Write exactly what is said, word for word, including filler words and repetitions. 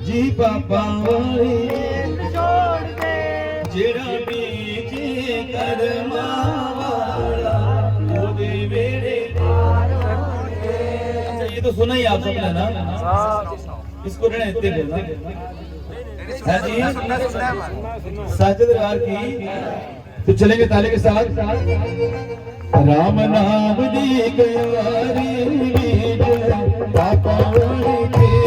जी पापां वाले, छोड़ दे। जेड़ा बीजे कर्मां वाला, ओदे वेड़े। अच्छा, ये तो सुना ही आप सबने ना, इसको रहने देते फिर ना। हाँ जी, साजिद दरबार की। तो चलेंगे ताले के साथ। राम नाम दी क्यारी बीजे, पापां वाले के